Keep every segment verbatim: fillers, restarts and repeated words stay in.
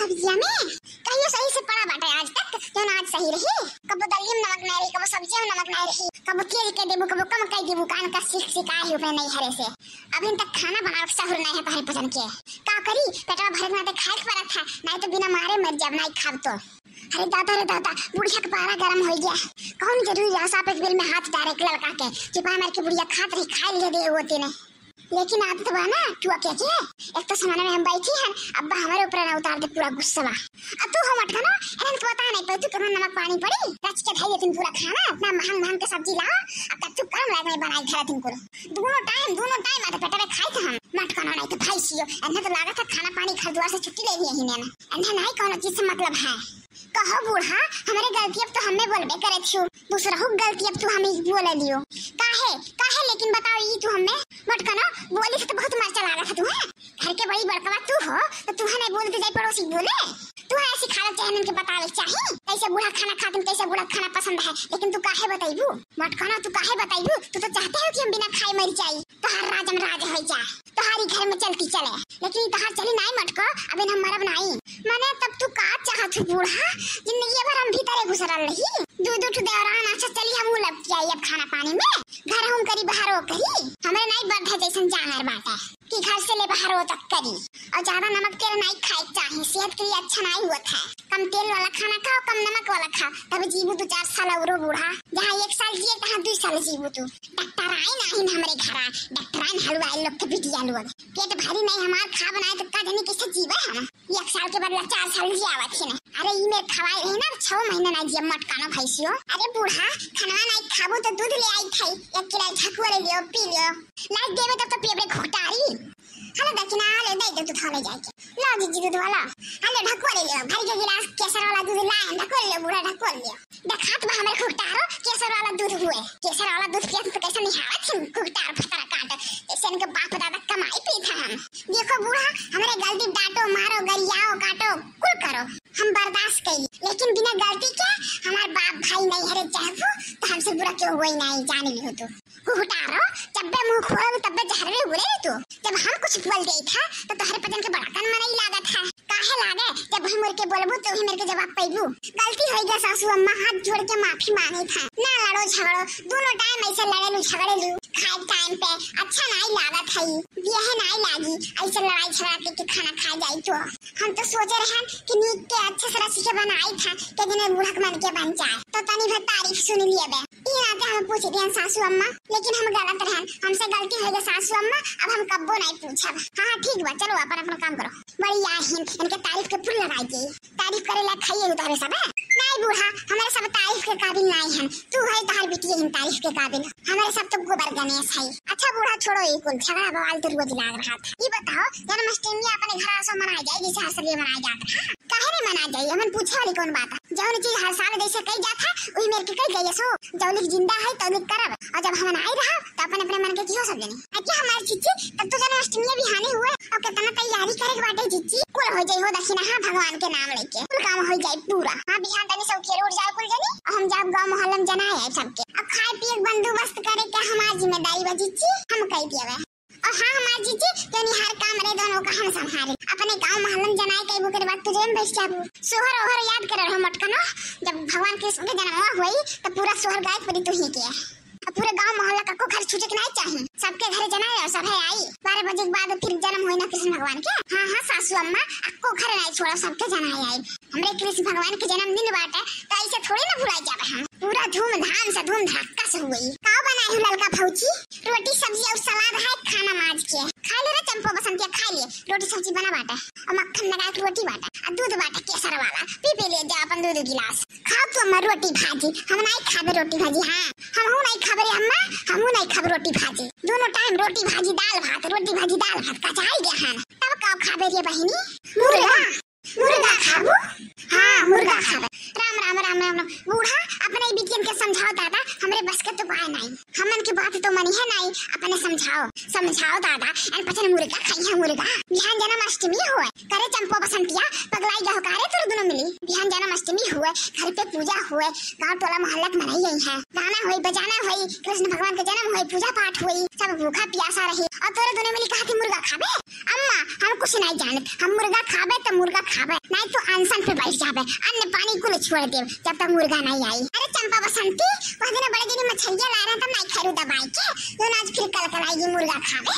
सब्जिया में कहियो सही से पड़ा बाटे आज तक, जौन आज सही रही। कबो दलिया में नमक नाहीं रही, कबो सब्जिया में नमक नाहीं रही, कबो तेज कइ देबू, कबो कम कइ देबू, कान का सीख सिखाई ही अपने नैहरे से। अभी तक खाना बनावे के सहूर नाहीं है तोहरे पजन के। का करी, पेटवा भरे के नाते खाए के पड़त है, नाहीं तो बिना मारे मर जाब, नाहीं खाब तो। अरे दादा रे दादा, बुढ़िया के पारा गरम होइ गया। कौन जरूरी रहा सांप के बिल में हाथ डारे के लड़का के, चिपा मार के बुढ़िया खात रही, खाए लिए दे होते ने। लेकिन आदत बा ना टुआ के, के। एक तो समाने में हम बैठी हन, अब्बा हमारे ऊपर ना उतार दे पूरा गुस्सा। अब तू हो मटकनो, एहन तो पता नहीं पे तू कितना नमक पानी पड़ी, रच के धई देतिन पूरा खाना, अपना महंग महंग के सब्जी लाओ, अब तक तू काम लायक नहीं बनाई घर दिन कुल। दोनों टाइम, दोनों टाइम आधे पेट में खाई थे हम। मटकनो नहीं तो भैंसियो, एन्हे तो लागत है खाना पानी घर द्वार से छुट्टी ले लिए ही ने। एन्हे नहीं कौनो चीज से मतलब है। कहो बूढ़ा, हमरे गलती अब तो हमें बोलबे करे छियो, दूसरा हो गलती अब तू हमें बोले लियो। काहे, काहे लेकिन बताओ ई तू हमें? मटकनो, बोली से तो बहुत मरचा लागत है तू, हैं? घर के बड़ी बड़कवा तू हो, तो तू हमें बोल के जाई पड़ोसी बोले? तू है ऐसी खालत चाहे इनके बतावे चाही, कैसे बूढ़ा खाना खातिन, कैसे बूढ़ा खाना पसंद है, लेकिन तू काहे बताइबू? मटकनो, तू काहे बताइबू? तू तो चाहते हो कि हम बिना खाए मर जाई। तोहार राज में राज होइ जा, तोहारी घर में चलती चले, लेकिन ई तोहार चली नाई मटको, अबे हम मरब नाई। मने तब तू का चाहत हो बूढ़ा? जिंदगी भर हम भीतरे घुसरल रही, दू दू ठो देवरान, अच्छा चली हम लपट आई अब खाना पानी में, घर हम करी बाहरो करी, हमरे नाई बर्धा जैसन जानवर बाटे कि घर से ले बाहरो तक करी। और ज्यादा नमक तेल नाई खाए के चाही, सेहत के लिए अच्छा नाई होत है। कम तेल वाला खाना खाओ, कम नमक वाला खाओ, तब जीबू दो चार साल औरो बूढ़ा। जहाँ एक साल जिए तहाँ दो साल जीबू तू। डॉक्टर आए नाहीं हमरे घरा, डॉक्टर आए हलवाई लोग के बिटिया लोग। पेट भरी नाहीं हमार, खा बनाए तो का जानी कैसे जीवे हम। एक साल के बदला चार साल जियावत ही ना। अरे ई मेर खवाए रही ना, छह महीने नाहीं जिया मटकानो भैंसियो। अरे बूढ़ा, खनवा नाहीं खाबू तो दूध ले आई थाई, एक गिलास ढकुआ ले लियो, पी लियो। लाज देवे तब तो पियबे घुटारी। हलो दक्षिणा, हलो दे दे तू थाले जाके। लो जीजी दूध वाला। हलो ढकुआ ले लियो, भर के गिलास केसर वाला दूध लाए, ढकुआ ले लियो, बूढ़ा ढकुआ ले लियो। देखात बा हमरे खुगटारो केसर वाला दूध हुए। केसर वाला दूध पियत तो कैसे निहारत हिन खुगटार फतरा काट। जैसे इनके बाप दादा कमाई पीत हन। देखो बूढ़ा, हमरे गलती डांटो, मारो, गरियाओ, काटो, कुल करो। हम बर्दाश्त कइली, लेकिन बिना गलती के हमार बाप भाई नैहरे चाहबू तो हमसे बुरा क्यों हुई नाहीं, जान लियो तू। हुहुटारो, जब्बे मुंह खोलब तब्बे जहरवे उगले रे तू। जब हम कुछ बोल देई था तो तोहरे पजन के बड़कन मनई लागत है। काहे लागे? जब वही मुड़ के बोलबू तो वही मेरे के जवाब पैबू। गलती होइ गया सासू अम्मा, हाथ जोड़ के माफी मांगे था। ना लड़ो झगड़ो, दोनों टाइम ऐसे लड़ेलू झगड़ेलू। खाए टाइम पे अच्छा नाई लागत है, यह नाई लागी ऐसे लड़ाई झगड़ा के, के खाना खाए जाई तो। हम तो सोचे रहन कि नीक के अच्छे से रच के बनाई था, के जने बूढ़क मन के बन जाए, तो तनी भर तारीफ सुन लिए बे। ई नाते हम पूछ दिहन सासू अम्मा, लेकिन हम गलत रहन, हमसे गलती होइ गई सासू अम्मा, अब हम कब्बो नाहीं पूछब। हाँ, हाँ, ठीक बा, चलो अपन, अपन काम करो। बड़ी आहिन, इनके तारीफ के फूल लगाई के, तारीफ करे ला खाइए उतारे सब है। नाहीं बूढ़ा, हमरे सब तारीफ के काबिल नाहीं हन, तू है तोहार बिटिया हिन तारीफ के काबिल, हमरे सब तो गोबर गणेश है। अच्छा बूढ़ा, छोड़ो ई कुल झगड़ा बवाल तो रोज लाग रहा था। ई बताओ, जन्माष्टमी अपने घर आसो मनाई जाए, जैसे हर साल ये मनाई जात रहा? काहे नहीं मनाई जाए? हमन पूछे वाली कौन बात है? जौन चीज हर साल जैसे कही जात है, वही मेर के कही जाइए सो। जौलिक जिंदा है, तौलिक करब। और जब हमन आई रहा, तो अपने अपने मन के किहो सब जने। अच्छा हमार जीजी, तब तो जन्माष्टमी बिहाने हुए, और कितना तैयारी करे के बाटे जीजी। कुल हो जाई हो दक्षिणा, हाँ, भगवान के नाम लेके कुल काम हो जाए पूरा। हाँ, बिहान तनी सब खेल उठ जाए कुल जने, और हम जाब गाँव मोहल्ला में जनाए आए सबके। अब खाए पिए के बंदोबस्त करे के हमार जिम्मेदारी बा जीजी, हम कह दिया। और हाँ, हमार जीजी, जौन हर काम रहे दोनों का हम संभाले। अपने गाँव मोहल्ला में जनाए कइबू के बाद तू जेल में बैठ जाबू। सोहर ओहर याद करे रहो मटकनो, जब भगवान कृष्ण के जन्मवा हुई, तब पूरा सोहर गायक परी तू ही के। अब पूरे गाँव मोहल्ला का को घर छूटे के नाहीं चाही, सबके घरे जनाए और सभे आई। बारह बजे के बाद फिर जन्म होई ना कृष्ण भगवान के। हाँ, हाँ, सासू अम्मा, अक्को घर नाहीं छोड़ो, सबके जनाए आई। हमरे कृष्ण भगवान के जन्मदिन बाटे, तो ऐसे थोड़ी ना भुलाई जाबे हम। पूरा धूमधाम से, धूम धड़क्का से हुई। का बनाए हो ललका भौजी? रोटी, सब्जी और सलाद है, खाना माज के। खा ले रे चंपो बसंतिया, खा ले। रोटी सब्जी बना बाटे, और मक्खन लगा के रोटी बाटे, और दूध बाटे केसर वाला, पी पी ले जा अपन दूध गिलास। खाओ तू अम्मा रोटी भाजी, हम नाहीं खाबे रोटी भाजी। हाँ, हमहू नाहीं खाबे रे अम्मा, हमहू नाहीं खाबे रोटी भाजी। दोनों टाइम रोटी भाजी दाल भात, रोटी भाजी दाल भात, कचाई गया है। तब का खाबे रे बहिनी? मुर्गा। मुर्गा खाबू? हाँ, मुर्गा खाबे। राम, राम, राम, राम, राम। बूढ़ा, अपने ई बिटियन के समझाओ दादा, हमरे बस के तो बाय नाहीं। हमन के बात तो मनिहे नाई, अपने समझाओ, समझाओ दादा, अन पचन मुर्गा खइहे मुर्गा। बिहान जन्माष्टमी होए, करे चंपो बसंतिया, पगलाई गहो का रे तोर दुनो मिली। बिहान जन्माष्टमी होए, घर पे पूजा होए, गाँव टोला मोहल्ला के मनई अइहे, गाना होई, बजाना होई, कृष्ण भगवान के जन्म होई, पूजा पाठ होई, सब भूखा पियासा रही, और तोरे दुनो मिली कहती मुर्गा खाबे? अम्मा, हम कुछ नाई जानत, हम मुर्गा खाबे तो मुर्गा खाबे, नाई तो अनशन पे बैठ जाबे, अन्न पानी कुल छोड़ देब जब तक मुर्गा नाई आई। अरे चंपा बसंती, वह दिन बड़े जनी मछरिया लाए रहे, तब नाई खैरू दबाई के, जो आज फिर कलकलाएगी मुर्गा खाबे।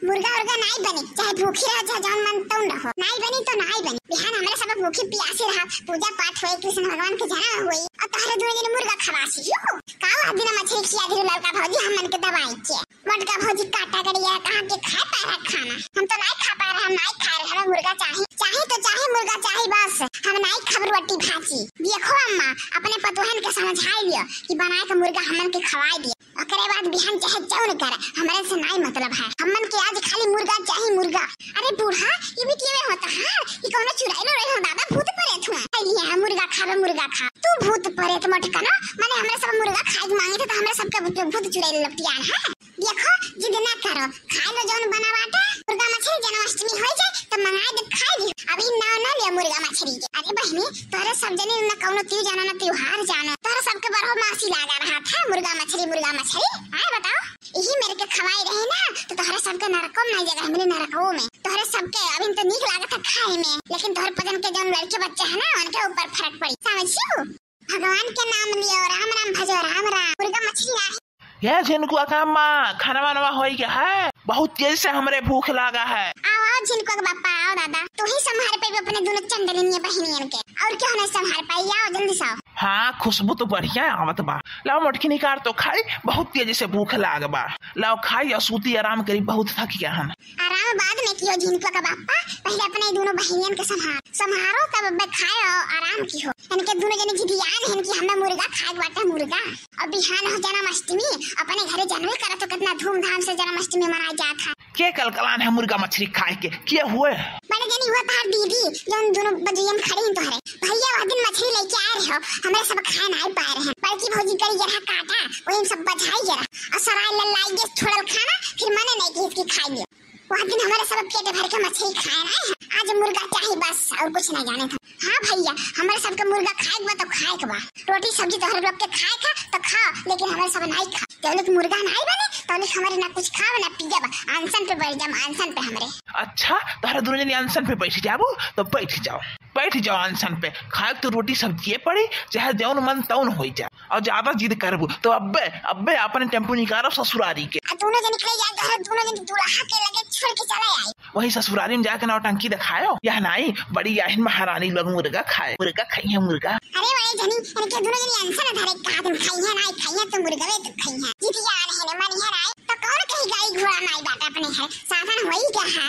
मुर्गा उर्गा नाई बनी, चाहे भूखी रहो, चाहे जौन मन तौन रहो, नाई बनी तो नाई बनी। बिहान हमरे सब भूखी पियासी रहा, पूजा पाठ होई, कृष्ण भगवान के जन्म होई, और तोहरे दुनो जनी मुर्गा खवासी हो। का वह दिन मछरी खिया दिलू ललका भौजी हमन के दबाई के? मोटका भौजी काटा गड़िया कहाँ के खाए पाए रहा खाना, हम तो नाई खा पाए रहा, हम नाई खाए रहे, हमें मुर्गा चाही, चाही तो चाही मुर्गा चाही बस, हम नाई खाब रोटी भाजी। देखो अम्मा, अपने पतोहन के समझाई लियो कि बनाए के मुर्गा हमन के खवाई दियो। ओकरे बाद बिहान चाहे जौन कर, हमरे से नाई मतलब है। हमन के आज खाली मुर्गा चाही, मुर्गा। अरे बूढ़ा, ये भी केवे होता है? ये कौनो चुड़ैल उड़ैल हो दादा, भूत प्रेत हुआ। अरे यहाँ मुर्गा खाबे, मुर्गा खा। तू भूत प्रेत मत करो, माने हमरे सब मुर्गा खाए के मांगे थे तो हमरे सबके भूत चुड़ैल लपटियान है। देखो, जिद ना करो, खाए लो जौन बना बाटे। मुर्गा मछली जन्माष्टमी हो जाए तो मंगाए दे, खाए ली। अभी नाव ना लिया मुर्गा मछली के। अरे बहिनी, तोहरे सब जनी न कौनो तीज जानो, न त्योहार जानो, तोहरे सबके बरहो मासी लागा रहा था मुर्गा मछली, मुर्गा मछली। आए बताओ, यही मेरे के खवाई रहे ना, तो तोहरे सबके नरको में नहीं जगह मिली, नरको में। तोहरे सबके अभी तो नीक लागत है खाए में, लेकिन तोहरे पजन के जौन लड़के बच्चे हैं ना, उनके ऊपर फर्क पड़ी, समझियो? भगवान के नाम लियो, राम राम भजो, राम राम। मुर्गा मछली ना है। ये झिनकुआ का अम्मा, खाना वानवा होई गया है? बहुत तेज से हमरे भूख लागा है। आओ, आओ झिनकुआ के बापा, आओ दादा। तू ही संभार पे भी अपने दोनों चंडलिनिया बहिनियन के। और क्यों नहीं संभार पाई? आओ जल्दी से आओ। हाँ, खुशबू तो बढ़िया आवत बा। लाओ मोटकी निकार तो खाई, बहुत तेजी से भूख लाग बा। लाओ खाई और सूती आराम करी, बहुत थक गया हन। आराम बाद में कियो झिनकुआ का बापा, पहले अपने दोनों बहिनियन के संभार, संभारो तब अब्बे खाए और आराम कियो। इनके दोनों जने जिदियान हैं कि हमें मुर्गा खाए के बाटे, मुर्गा। और बिहान हो जन्माष्टमी, अपने घरे जानबे करत हो कितना धूमधाम से जन्माष्टमी मनाई जात है। के कलकलान है मुर्गा मछली खाए के? के हुए? बड़े जनी हुआ तहार दीदी, जौन दोनों बजैया में खड़ी हैं तोहरे। भैया वह दिन मछली लेके आए रहे हो, हमरे सब खाए नाई पाए रहे। बड़की भौजी करी जरा काटा, वही सब बझाई जरा। और सराय लल्लाई के छोड़ल खाना, फिर मने नहीं कि इसकी खाई ले। वह दिन हमरे सब पेट भर के मछली खाए रहे हैं। आज मुर्गा चाही बस, और कुछ नहीं जाने था। हाँ भैया, हमरे सबके मुर्गा खाए के बा तो खाए के बा। रोटी सब्जी तोहरे लोग के खाए खा तो खा, लेकिन हमरे सब नाई खा। जब लोग मुर्गा नाई बने, तब लोग हमरे ना कुछ खाब ना पियब, अनशन पे बैठ जाम, अनशन पे हमरे। अच्छा, तोहरे दोनों जनी अनशन पे बैठ जाबू तो बैठ जाओ, बैठ जाओ अनशन पे। खाए तो रोटी सब्जिए पड़ी, चाहे जौन मन तौन होई जाए। और ज्यादा जिद करबू तो अब्बे, अब्बे अपने टेम्पू निकालो ससुरारी के। आ दोनों जनी के ले जाए घर, दोनों जनी दूल्हा के लगे छोड़ के चले आई। वही ससुरारी में जाके नौटंकी दिखायो। यह नाई, बड़ी आहिन महारानी लोग मुर्गा खाए, मुर्गा खाई है मुर्गा। अरे बड़े जनी, इनके दोनों जनी अनशन धरे, का दिन खाई है नाई खाई है तो मुर्गवे तो खाई है। जितिया रहे ने मन है नाई, तो कौन कही गाड़ी घोड़ा नाई बाटा अपने है, साधन वही क्या है।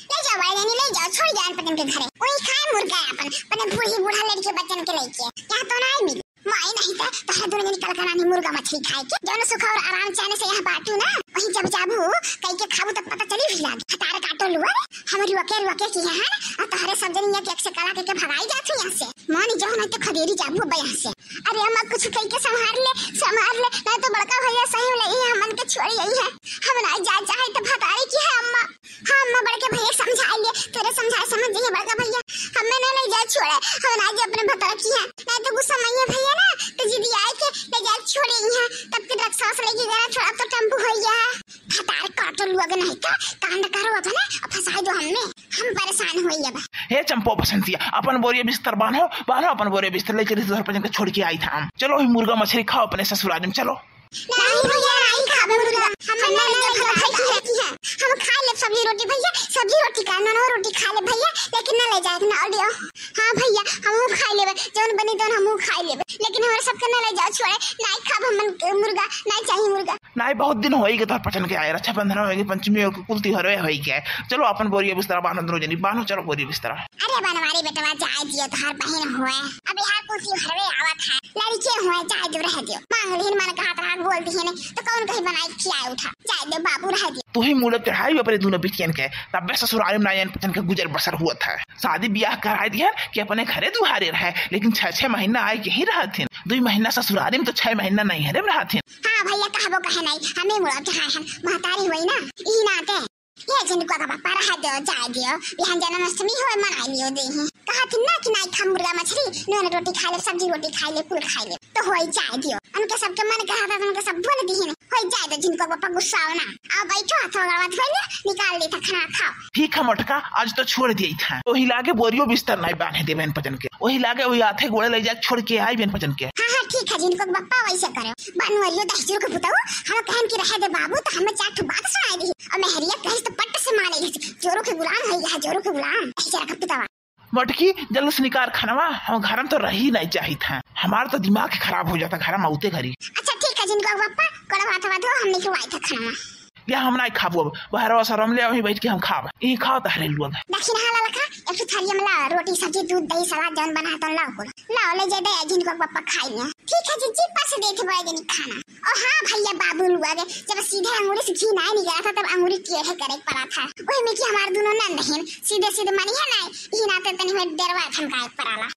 ले जाओ बड़े जनी, ले जाओ, छोड़ जाओ पटन के घरे, वही खाए मुर्गा अपन, अपने बूढ़ी बूढ़ा लड़के बच्चन के लेके। यहाँ तो नाई मिली। माई नहीं तो तोहरा दोनों जनी कलकलानी मुर्गा मछली खाए के, जौन सुख और आराम चैन से यहाँ बाटू ना, वहीं जब जाबू, कई के खाबू तब पता चली भी लागी। हतार काटो लुआ, हम रुआ के रुआ के किहे हैं, और तोहरे सब जनी एक एक से कला के, के भगाई जात हो यहाँ से। मानी जौन है तो खदेरी जाबू अब यहाँ से। अरे अम्मा कुछ कई के संभार ले, संभार ले, नहीं तो बड़का भैया सही में ले हमन के छोड़ी आई है। हम ना जा चाहे तो भतारी की है अम्मा। हाँ अम्मा, बड़के भैया समझा लिए, तेरे समझाए समझ जाइए बड़का भैया, हमें ना ले जाए छोड़े, हम ना जे अपने भतार की है, नहीं तो गुस्सा में ये भैया ना तो जिदी आए के ले जाए छोड़े यहाँ, तब के रक्षस लेके गया, थोड़ा तो टेम्पू हो गया है। भतार काटो लुआ के नहीं का कांड करो अपने, अब फंसाए दो हमने, हम परेशान हो अब। हे चंपो बसंतिया, अपन बोरिया बिस्तर बांधो, बांधो अपन बोरिया बिस्तर, लेके रिश्तेदार पजन के छोड़ के आई था हम। चलो ही मुर्गा मछली खाओ अपने ससुराल में, चलो। नहीं भैया, नहीं खाबे मुर्गा। हम ना ले जाए, भैया की है, की है। हम खा ले सब्जी रोटी भैया, सब्जी रोटी का, नोनो रोटी खा ले भैया, लेकिन ना ले जाए, ना दियो। हाँ भैया, हम खा लेबे, जौन बनी तौन हम खा लेबे, लेकिन हमारे सबके ना ले जाओ छोड़े, नहीं खाब हम मुर्गा, नहीं चाहिए मुर्गा। नहीं, बहुत दिन होई के तोहर पचन के आए, रक्षाबंधन होई के, पंचमी होई के, कुल तिहार होई के। चलो अपन बोरिया बिस्तरा बांधो, दोनों जनी बांधो, चलो बोरिया बिस्तरा। अरे बनवारी बेटवा, जाए दियो, तोहर बहिन हुए, अब यहाँ कुल तिहार आवत है। लड़के हुए, जाए दो, रह दो। मांग लिहिन, मन कहत रहा, बोल दिहिन, तो कौन कही बनाई खियाए उठा। जाए दो बाबू, रह दो। तू ही मूड़े चढ़ाई अपने दोनों बिटियन के, तब्बे ससुराल में ना आयन पचन के गुजर बसर हुआ था। शादी ब्याह कराए दिया कि अपने घरे दुहारे रहे, लेकिन छह छह महीना आए के ही रहत हिन। दुई महीना ससुरारी में तो छह महीना नहीं है रे रहत है। हाँ भैया, कहबो कहे नहीं, हमें मुड़ा चाहे हैं, महतारी हुई ना, ई नाते। ये झिनकुआ का पप्पा रहा दियो, जाए दियो, बिहान जन्माष्टमी होए, मनाई लियो दे हैं। कहा थी ना कि नाई खा मुर्गा मछली, नून रोटी खाई ले, सब्जी रोटी खाई ले, कुल खाई ले, तो होई जाए दियो। उनके सबके मन कहा था, उनके सब बोल दी हैं, होई जाए दो, झिनकुआ का पप्पा गुस्सा हो ना। आओ बैठो, हाथ अगरबत्ती होई ले, निकाल दी था खाना खाओ। ठीक है मोटका, आज तो छोड़ दिया था। वही लागे बोरियो बिस्तर नहीं बांधे दे बहन पजन के, वही लागे वही हाथे गोड़े ले जाके छोड़ के आई बहन पजन के। हाँ, हाँ, ठीक है, झिनकुआ का पप्पा वैसे करे। बनवरियो दहिजरो के पुतऊ, हम कहन कि रहे दे बाबू, तो हमें चार ठो बात सुनाई दी। और मेहरिया कहिस तो पट से माने लिस, जोरू के गुलाम है यह, जोरू के गुलाम, ऐसे रखा पुतवा। मटकी, जल्दी से निकार खानवा, हम घर में तो रही नहीं चाहित है। हमार तो दिमाग खराब हो जाता घर में आउते घरी। अच्छा ठीक है, झिनकुआ का पप्पा, कोड़ा भात भात हो, हम निकलवाई था खानवा। या हम नहीं खाबो अब, बहरवा सरम ले, वहीं बैठ के हम खाब। ई खाओ तहरे लोग। दक्षिण हाला लखा, एक ठो थारिया में ला, रोटी, सब्जी, दूध, दही, सलाद, जौन बना है, तौन लाओ कुल। लाओ, ले जाए दे, झिनकुआ का पप्पा खाई ले। ठीक है जीजी, पस देत बाय जनी खाना। ओ हाँ भैया बाबू लोग, जब सीधे अंगूरी से घी नहीं निकला था, तब अंगूरी टेढ़े करे के पड़ा था। वही में कि हमार दोनों नंद हैं, सीधे सीधे मनी है नहीं, यही नाते तनी में डरवा धमकाए के पड़ाला।